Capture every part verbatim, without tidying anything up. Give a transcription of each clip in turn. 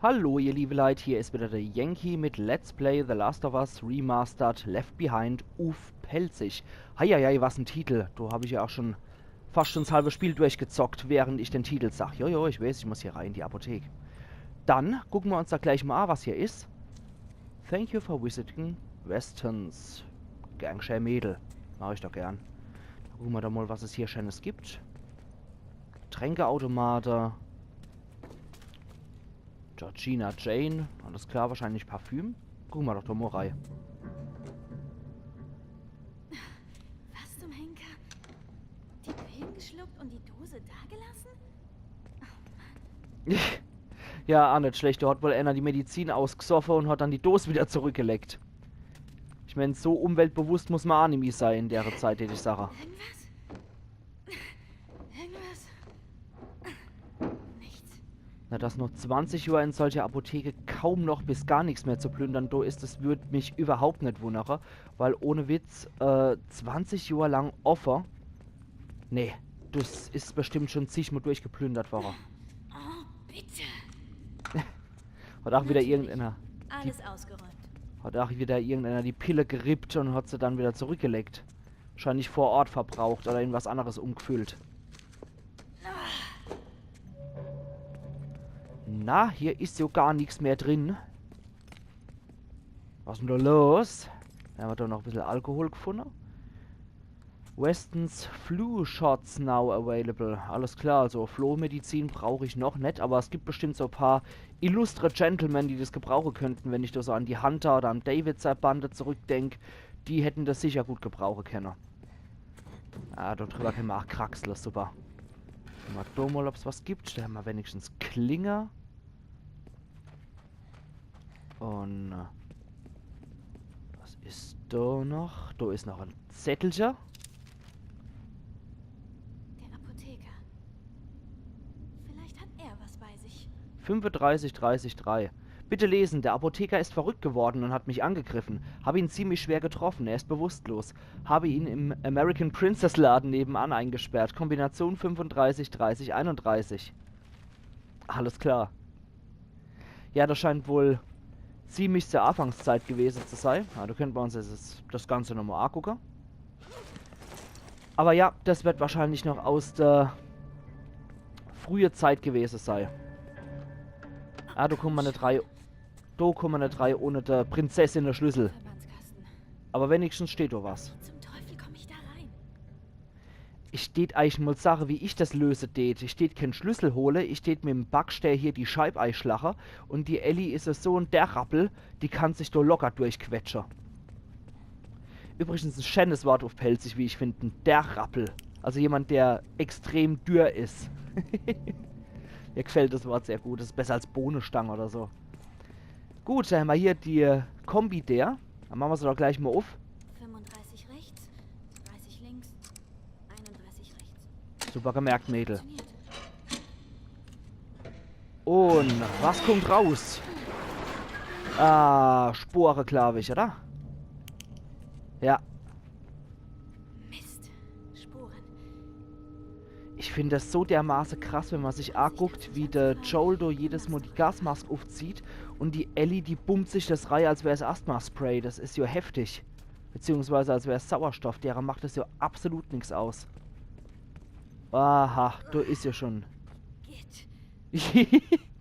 Hallo ihr liebe Leit, hier is wieder de Yankee mit Let's Play The Last of Us Remastered Left Behind uff Pälzisch. Heieiei, was en Titel. Do hab ich ja auch schon fast schon s halbe Spiel durchgezockt, während ich den Titel sag. Jojo, ich weiß, ich muss hier rein in die Apothek. Dann gucke mer uns do gleich mal a, was hier is. Thank you for visiting Weston's. Gern g'scheh, Mädel. Mach ich doch gern. Dann gucke mer doch mal, was es hier Schönes gibt. Getränkeautomate. Georgina Jane. Alles klar, wahrscheinlich Parfüm. Gucke mer doch do mal rei. Was zum Henker? Die Pillen geschluckt und die Dose dagelassen? Ja, ah, net schlecht. Do hat wohl einer die Medizin ausgesoffe und hat dann die Dos wieder zurückgelegt. Ich mein, so umweltbewusst muss mer a nimmi sei in dere Zeit, hätt ich sache. Irgendwas? Irgendwas? Nichts. Na, dass noch zwanzig Johr in solcher Apotheke kaum noch bis gar nix mehr zu plündern do is, das würd mich überhaupt net wunnere, weil ohne Witz, äh, zwanzig Johr lang offe. Nee, das is bestimmt schon zigmal durchgeplündert worre. Oh, bitte. Hat auch wieder irgendeiner, Alles ausgeräumt. hat auch wieder irgendeiner die Pille gerippt und hat se dann wieder zurückgelegt. Wahrscheinlich vor Ort verbraucht oder in was anderes umgefüllt. Na, hier is jo gar nix mehr drin. Was denn do los? Do hämmer doch noch e bissel Alkohol gefunne. Weston's flu shots now available. Alles klar, also Flohmedizin brauch ich noch net, aber es gibt bestimmt so paar illustre Gentlemen, die das gebrauche könnten, wenn ich da so an die Hunter oder an David sei Bande zurückdenk. Die hätten das sicher gut gebrauche kenne. Ah, do drüber kenne mer auch kraxle, super. Gucke mer do mal, ob's was gibt. Do hämmer wenigstens Klinge. Und, äh, was is do noch? Do is noch e Zettelche. Der Apotheker. Vielleicht hat er was bei sich. Fünfunddreißig dreißig drei. Bitte lesen, der Apotheker ist verrückt geworden und hat mich angegriffen. Habe ihn ziemlich schwer getroffen. Er ist bewusstlos. Habe ihn im American Princess Laden nebenan eingesperrt. Kombination fünfunddreißig dreißig einunddreißig. Alles klar. Ja, das scheint wohl ziemlich zur Anfangszeit gewese zu sei. Ja, do könnt mer uns jetzt das, das Ganze nochmal angucke. Aber ja, das wird wahrscheinlich noch aus der frühe Zeit gewese sei. Ah, do kumme mer net rei. Do kumme mer net rei ohne der Prinzessin de Schlüssel. Verbandskasten. Aber wenigstens steht do was. Wie zum Teufel komme ich da rein? Ich tät eich mol sage, wie ich das löse tät. Ich tät keen Schlüssel hole, ich tät mit'm Backstee hier die Scheib eischlache und die Ellie is es so en Derrappel, die kann sich do locker durchquetsche. Übrigens e scheenes Wort uff Pälzisch, wie ich find, en Derrappel. Also jemand, der extrem dürr is. Mir gefällt das Wort sehr gut, das is besser als Bohnestang oder so. Gut, dann hämmer hier die, äh, Kombi der. Dann mache mer se doch gleich mol uff. fünfunddreißig rechts, dreißig links, einunddreißig rechts. Super gemerkt, Mädel. Funktioniert. Und was kommt raus? Ah, Spore, glaub ich, oder? Ja. Mist. Spuren. Ich find das so dermaße krass, wenn mer sich anguckt, wie der Joel do jedes Mol die Gasmask uffzieht und die Ellie, die bumst sich das rei, als wär's Asthma-Spray. Das is jo heftig. Beziehungsweise als wär's Sauerstoff. Dere macht das jo absolut nix aus. Aha, do is jo schon. Geht.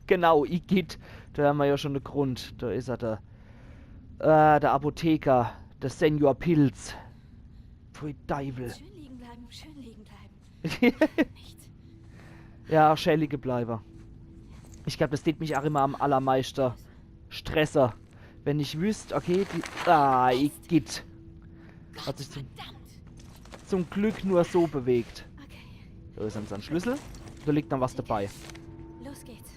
Genau, igitt. Do hämmer jo schon de Grund. Do is er, der, äh, der Apotheker, der Senior Pilz. Pfui Deiwel. Schön liegen bleiben, schön liegen bleiben. Nicht. Ja, schä liege bleibe. Ich glaub, das tät mich auch immer am allermeiste stresse. Wenn ich wüsst, okay, die... Ah, igitt. Hat sich zum, Verdammt. zum Glück nur so bewegt. Okay, Do is unser Schlüssel. Do liegt noch was dabei. Los geht's.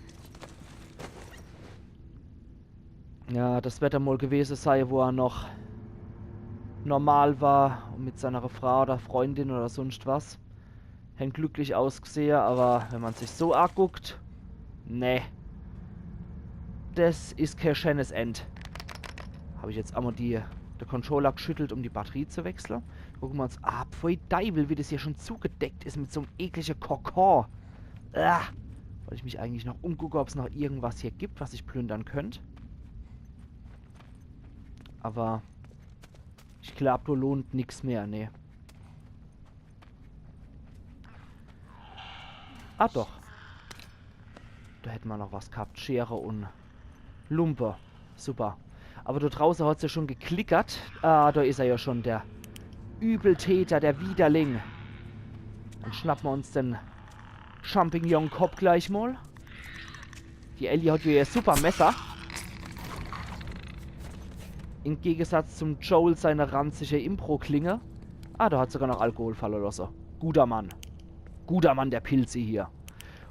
Ja, das werd emol gewese sei, wo er noch normal war und mit seiner Frau oder Freundin oder sonst was. Hen glücklich ausgesehe, aber wenn man sich so anguckt, nee. Das is kee scheenes End. Hab ich jetzt emol die, de Controller geschüttelt, um die Batterie zu wechsle. Gucke mer uns... Ah, pfui Deiwel, wie das hier schon zugedeckt is mit so'm eklige Kokon. Ah, Ich mich eigentlich noch umgucke, ob's noch irgendwas hier gibt, was ich plündern könnt. Aber ich glaub, do lohnt nix mehr, ne. Ah, doch. Do hätte ma noch was gehabt. Schere un Lumpe. Super. Aber do drauße hat's ja schon geklickert. Ah, do is er ja schon, der Übeltäter, der Widerling. Dann schnappe ma uns den Champignon-Kopp gleich mal. Die Ellie hat ja ihr super Messer. Im Gegensatz zum Joel seine ranzige Impro-Klinge. Ah, do hat sogar noch Alkohol falle losse. Guter Mann. Guter Mann, der Pilzi hier.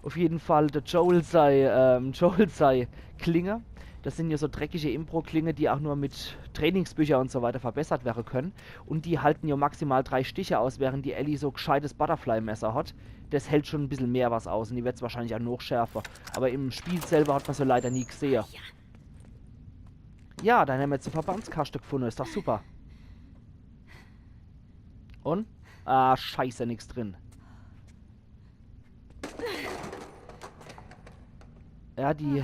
Auf jeden Fall, der Joel sei, ähm, Joel sei Klinge. Das sind ja so dreckige Impro-Klinge, die auch nur mit Trainingsbücher und so weiter verbessert werden können. Und die halten ja maximal drei Stiche aus, während die Ellie so gescheites Butterfly-Messer hat. Das hält schon ein bisschen mehr was aus und die wird's wahrscheinlich auch noch schärfer. Aber im Spiel selber hat man so leider nie gesehe. Ja, dann haben wir jetzt eine Verbandskaschte gefunden, ist doch super. Und? Ah, scheiße, nix drin. Ja, die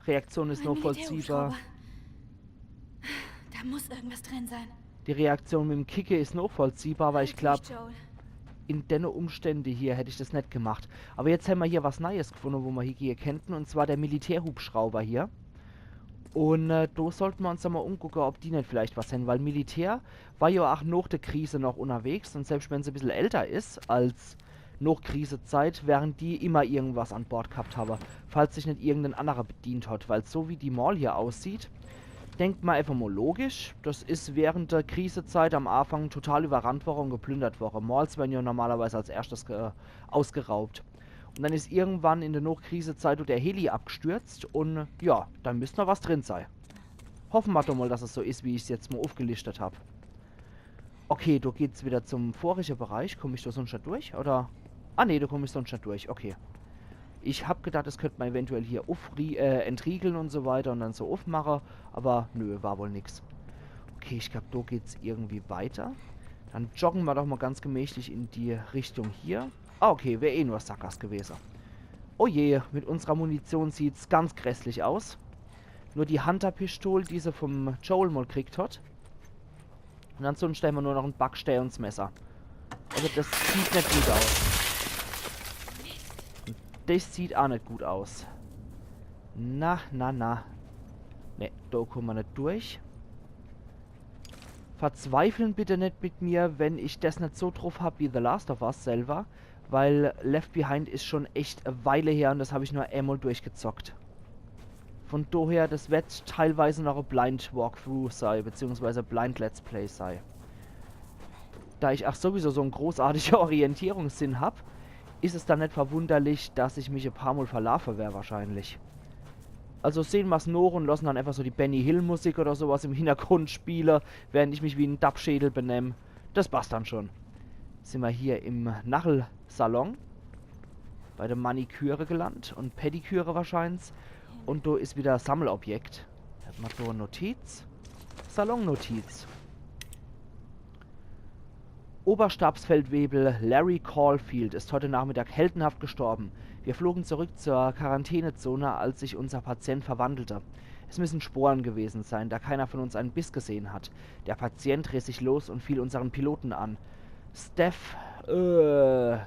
Reaktion ist nur vollziehbar. Da muss irgendwas drin sein. Die Reaktion mit dem Kicke ist nachvollziehbar, aber ich glaub, in denne Umstände hier hätt ich das net gemacht. Aber jetzt hämmer hier was Neues gefunde, wo mer hiegehe kennten, und zwar der Militärhubschrauber hier. Und äh, do sollte mer uns doch mal umgucke, ob die net vielleicht was hän, weil Militär war ja auch noch der Krise noch unterwegs und selbst wenn sie ein bisschen älter ist als noch Krisezeit, wären die immer irgendwas an Bord gehabt habe, falls sich net irgendein anderer bedient hat, weil so wie die Mall hier aussieht, denkt mer einfach mal logisch, das ist während der Krisezeit am Anfang total überrannt worden und geplündert worden. Malls werden ja normalerweise als erstes ge ausgeraubt. Und dann ist irgendwann in der Nachkrisezeit der Heli abgestürzt und ja, dann müsste noch was drin sein. Hoffen mer doch mal, dass es so ist, wie ich's jetzt mal aufgelistet hab. Okay, do geht's wieder zum vorigen Bereich. Komm ich do sonst net durch? Oder? Ah, nee, do komm ich sonst net durch. Okay. Ich hab gedacht, das könnt mer eventuell hier aufrie äh, entriegeln und so weiter und dann so aufmache. Aber nö, war wohl nix. Okay, ich glaub, do geht's irgendwie weiter. Dann joggen mer doch mal ganz gemächlich in die Richtung hier. Ah, okay, wär eh nur Sackgass gewesen. Oh je, mit unserer Munition sieht's ganz grässlich aus. Nur die Hunter-Pistol, die se vom Joel mal kriegt hat. Und ansonsten hämmer nur noch en Backstee und s Messer. Also das sieht net gut aus. Und das sieht auch net gut aus. Na, na, na. Ne, do komm mer net durch. Verzweifeln bitte net mit mir, wenn ich das net so drauf hab wie The Last of Us selber, weil Left Behind is schon echt e Weile her und das hab ich nur emol durchgezockt. Von daher, das wird teilweise noch e Blind Walkthrough sei, beziehungsweise Blind Let's Play sei. Da ich auch sowieso so en großartiger Orientierungssinn hab, is es dann net verwunderlich, dass ich mich e paar Mol verlaafe wer wahrscheinlich. Also sehen mer's noch und lassen dann einfach so die Benny Hill Musik oder sowas im Hintergrund spiele, während ich mich wie en Dappschädel benemm. Das passt dann schon. Sind mer hier im Nachelsalon. Bei der Maniküre gelandet und Pediküre wahrscheinlich. Und do is wieder Sammelobjekt. Hat mer do e Notiz? Salonnotiz. Oberstabsfeldwebel Larry Caulfield ist heute Nachmittag heldenhaft gestorben. Wir flogen zurück zur Quarantänezone, als sich unser Patient verwandelte. Es müssen Sporen gewesen sein, da keiner von uns einen Biss gesehen hat. Der Patient riss sich los und fiel unseren Piloten an. Steph, äh,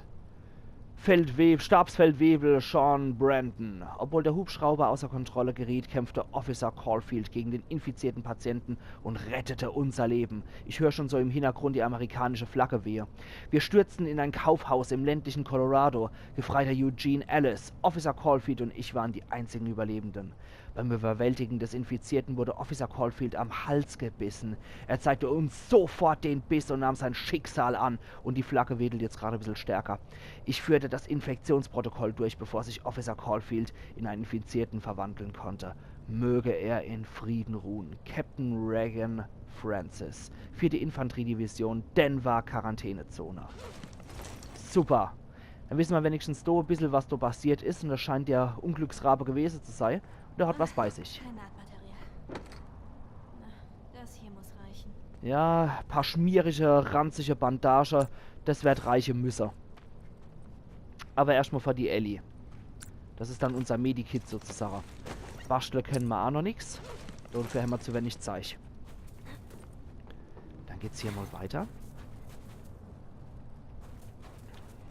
Feldweb-, Stabsfeldwebel Sean Brandon. Obwohl der Hubschrauber außer Kontrolle geriet, kämpfte Officer Caulfield gegen den infizierten Patienten und rettete unser Leben. Ich hör schon so im Hintergrund die amerikanische Flagge wehe. Wir stürzten in ein Kaufhaus im ländlichen Colorado. Gefreiter Eugene Ellis, Officer Caulfield und ich waren die einzigen Überlebenden. Beim Überwältigen des Infizierten wurde Officer Caulfield am Hals gebissen. Er zeigte uns sofort den Biss und nahm sein Schicksal an. Und die Flagge wedelt jetzt gerade e bissel stärker. Ich führte das Infektionsprotokoll durch, bevor sich Officer Caulfield in einen Infizierten verwandeln konnte. Möge er in Frieden ruhen. Captain Regan Francis, vierte Infanteriedivision, Denver, Quarantänezone. Super. Dann wissen mer wenigstens do e bissel, was do passiert is. Und das scheint der Unglücksrabe gewesen zu sei. Und der hat was bei sich. Kein Nahtmaterial. Na, das hier muss reichen. Ja, paar schmierige, ranzige Bandage. Das werd reiche müsse. Aber erscht mal für die Ellie. Das is dann unser Medikit sozusage. Baschtle kenne mer aa noch nix. Dofür hämmer zu wenig Zeich. Dann geht's hier mol weiter.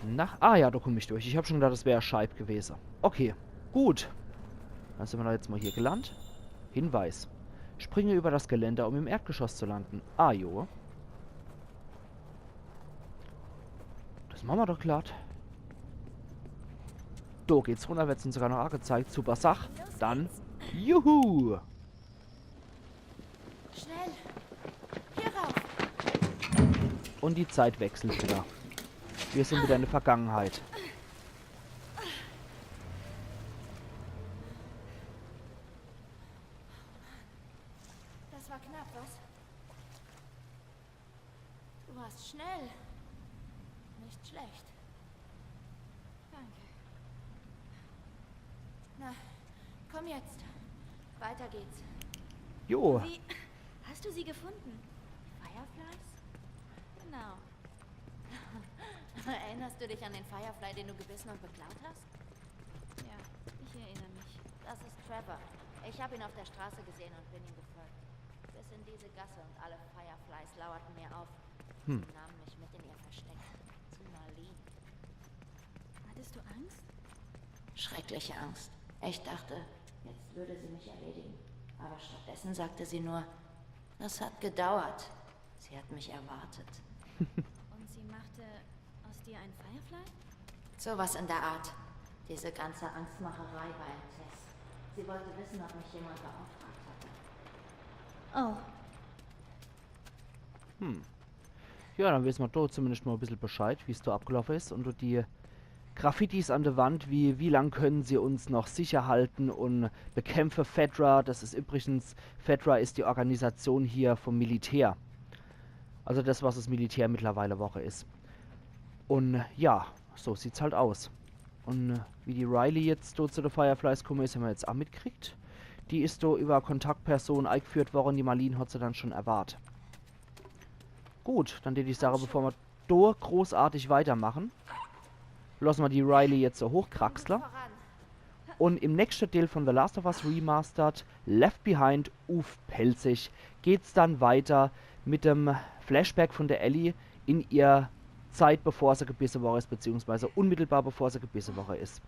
Nach, ah ja, do kumm ich durch. Ich hab schon gedacht, das wär Scheib gewese. Okay, gut. Dann simmer doch jetzt mol hier gelandt. Hinweis. Springe über das Geländer, um im Erdgeschoss zu landen. Ah, jo. Das mache mer doch glatt. Do geht's runner, werd's uns sogar noch agezeigt. Super Sach. Dann, juhu! Schnell! Hier rauf! Und die Zeit wechselt wieder. Wir sind wieder in der Vergangenheit. Das war knapp, was? Du warst schnell. Nicht schlecht. Danke. Na, komm jetzt. Weiter geht's. Jo. Wie? Hast du sie gefunden? Fireflies? Genau. Erinnerst du dich an den Firefly, den du gebissen und beklaut hast? Ja, ich erinnere mich. Das ist Trevor. Ich habe ihn auf der Straße gesehen und bin ihm gefolgt. Bis in diese Gasse und alle Fireflies lauerten mir auf. Hm. Sie nahmen mich mit in ihr Versteck. Zu Marlene. Hattest du Angst? Schreckliche Angst. Ich dachte, jetzt würde sie mich erledigen. Aber stattdessen sagte sie nur: „Das hat gedauert. Sie hat mich erwartet.“ Und sie machte aus dir ein Firefly? Sowas in der Art. Diese ganze Angstmacherei war ein Test. Sie wollte wissen, ob mich jemand beauftragt hatte. Oh. Hm. Ja, dann wisse mer do zumindest mol e bissel Bescheid, wie's do abgelaufe is. Und do die Graffitis an der Wand, wie, wie lang können sie uns noch sicher halten und bekämpfe Fedra. Das is übrigens, Fedra is die Organisation hier vom Militär. Also das, was das Militär mittlerweile worre is. Und ja, so sieht's halt aus. Und wie die Riley jetzt do zu de Fireflies kumme is, hämmer jetzt aa mitkriegt. Die is do über Kontaktperson eigeführt worre, die Marlene hat se dann schon erwart. Gut, dann tät ich sage, bevor mer do großartig weitermache, losse mer die Riley jetzt so hochkraxle. Voran. Und im nächste Deel von The Last of Us Remastered Left Behind uff Pälzisch geht's dann weiter mit dem Flashback von der Ellie in ihr Zeit, bevor se gebisse worre is, beziehungsweise unmittelbar bevor se gebisse worre is.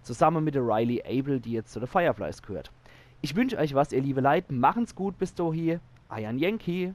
Zusamme mit der Riley Able, die jetzt zu de Fireflies gehört. Ich wünsch euch was, ihr liebe Leit. Machen's gut, bis dohi. Eiern Yankee.